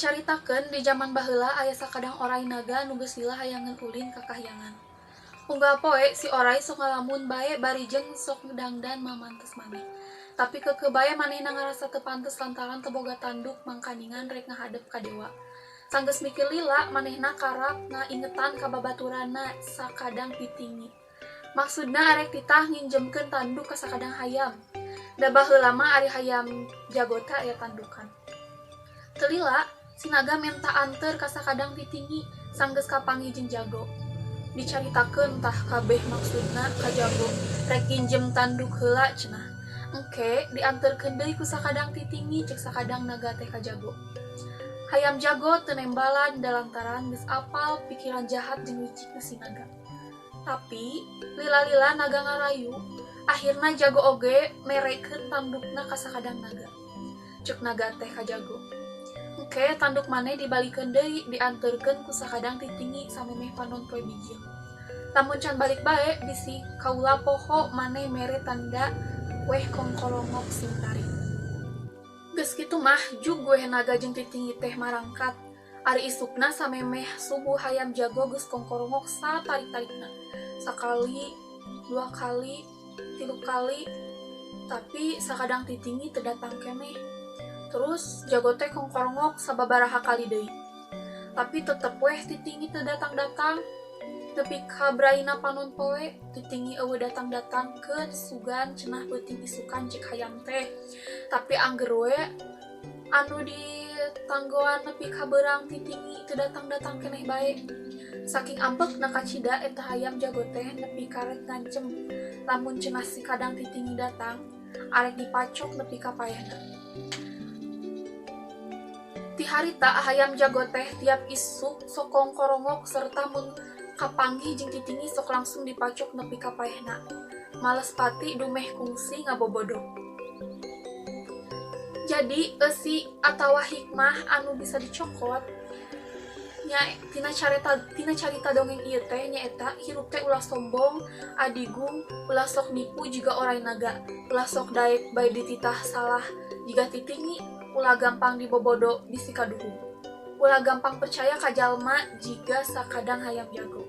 Dicaritakeun di jaman baheula aya sakadang oray naga nu geus lila hayangeun ulin ka kahyangan. Unggal poe si oray sok ngalamun bae bari jeung sok dangdan mamantes maneh. Tapi keukeuh bae manehna ngarasa teu pantes lantaran teu boga tanduk mangkaningan rek ngahadep ka dewa. Sanggeus mikir lila manehna karak ngaingetan ka babaturanna sakadang titingi. Maksudna arek titah nginjemkeun tanduk ka sakadang hayam. Da baheula mah ari hayam jago teh aya tandukan. Teu lila si naga menta anteur ka sakadang titingi sanggeus kapanggih jeung jago. Dicaritakeun tah kabeh maksudna ka jago rek nginjem tanduk heula cenah. Engke dianterkeun deui ku sakadang titingi cek sakadang naga teh ka jago. Hayam jago teu nembalan da lantaran geus apal pikiran jahat jeung licikna si naga. Tapi lila-lila naga ngarayu, akhirna jago oge merekeun tandukna ka sakadang naga. Cek naga teh ka jago. Engke tanduk maneh dibalikeun deui dianterkeun ku sakadang titingi samemeh panon poe bijil. Lamun can balik bae bisi kaula poho maneh mere tanda weh kongkorongok sing tarik. Geus kitu mah jug weh naga jeung titingi teh marangkat. Ari isukna samemeh subuh hayam jago geus kongkorongok satarik-tarikna. Sakali, dua kali, tilu kali, tapi sakadang titingi teu datang keneh. Terus jago teh kongkorongok sababaraha kali deui. Tapi tetep weh titingi teu datang-datang. Nepi ka braina panon poe, titingi eueuh datang-datangkeun sugan cenah peuting isukan cek hayam teh. Tapi angger we anu ditanggoan nepi ka beurang titingi teu datang-datang keneh bae. Saking ambekna kacida eta hayam jago teh nepi ka rek ngancem lamun cenah si kadang titingi datang arek dipacok nepi ka paehna. Ti harita hayam jago teh tiap isuk sok kongkorongok serta mun kapanggih jeung titingi sok langsung dipacok nepi ka paehna. Males pati dumeh kungsi ngabobodo. Jadi eusi atawa hikmah anu bisa dicokot nya tina carita dongeng ieu teh nyaeta hirup teh ulah sombong, adigung, ulah sok nipu jiga oray naga, ulah sok daek bae dititah salah jiga titingi, ulah gampang dibobodo bisi kaduhung. Ulah gampang percaya ka jalma jiga sakadang hayam jago.